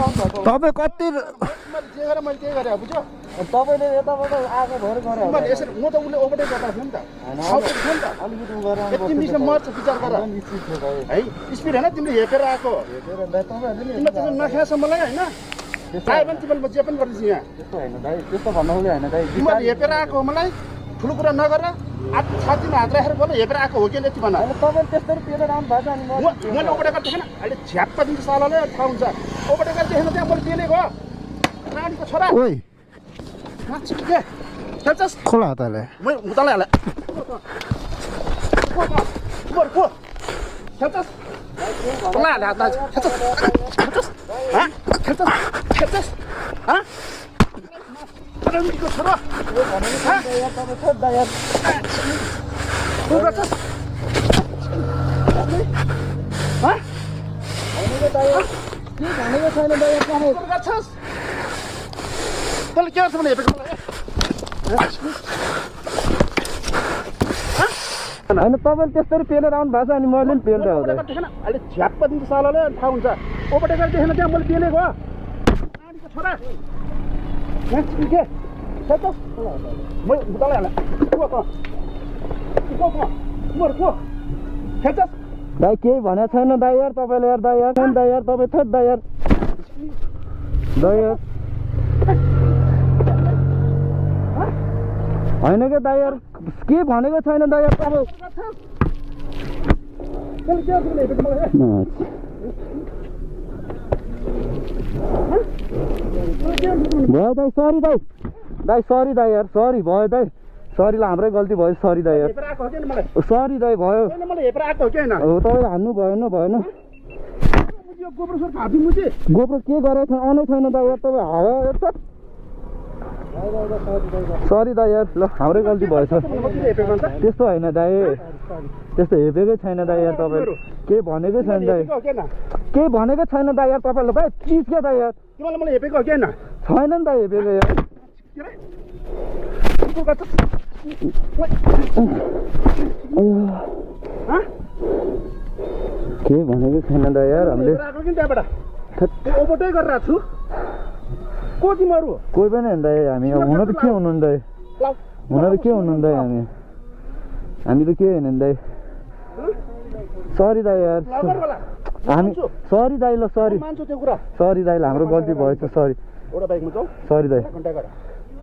तपाईँ कति जे गरेँ मैले त्यही गरेँ बुझ्यो तपाईले यताबाट आएको भएर गरे मैले यसरी म त उसले ओभरटेक गर्दा थियो नि त अलिकति उ गरेर यति मिसो मर्छ विचार गर है स्पिड होइन तिमीले हेपेर आएको तिमीले त्यसो नखाएछ मलाई होइन आयो भने तिमीले म जे पनि गर्दैछु यहाँ त्यस्तो होइन दाइ त्यस्तो भन्नुहुँदै होइन दाइ तिमीले हेपेर आएको हो मलाई ठुलो कुरा नगर छातीमा हात राखेर बोल हेपेर आएको हो कि यति भन तपाईले त्यस्तरी पेलेर आउनु भएको अनि मैले ओभरटेकर देखेन अहिले झ्याप्प दिन्छ सालाले थाहा हुन्छ ओभरटेकर देखेन त्यहाँ मैले पेलेको नानीको छोरा ओइ खोला तले मैं उताले हाले को खेल्छस् खोला हाले हात खेल्छस् को छोरा तैँले के गर्छ भने हेपेको होइन तपाईँले त्यस्तरी पेलेर आउनु भएको छ अनि मैले पनि पेल्दै हो अहिले झ्याप्प दिन्छ सालाले थाहा हुन्छ ओभरटेकर देखेन त्यहाँ मैले पेलेको नानीको छोरा के म उताले हालेँ को खेल्छस् दाइ केही भनेको छैन दाइ यार तपाईँले यार दाइ यार दाइ यार तपाईँ थेट दाइ यार होइन क्या दाइ यार के भनेको छैन दाइ यार तपाईँ भयो दाइ सरी दाइ दाइ सरी दाइ यार सरी भयो दाइ सरीलाई हाम्रै गल्ती भयो सरी दाइ यार सरी दाइ भयो हो तपाईँले हान्नु भएन गोप्रो के गरेको छैन आउनै छैन दाइ यार तपाईँ हावा सरी दाइ यार ल हाम्रै गल्ती भएछ त्यस्तो होइन दाइ त्यस्तो हेपेकै छैन दाइ यार तपाईँ केही भनेकै छैन दाइ केही भनेकै छैन दाइ यार तपाईँले दाइ चिज क्या दाइ यार छैन नि दाइ हेपेको यार केही भनेकै छैन दाइ यार हामीले ओभरटेक गरेर छु को तिमीहरू कोही पनि होइन दाइ हामी हुन त के हुनु दाइ हुन त के हुनु दाइ हामी त के होइन दाइ सरी दाइ यार हामी सरी दाइ ल सरी सरी दाइ हाम्रो गल्ती भएछ सरी एउटा बाइकमा जाऊ सरी दाइ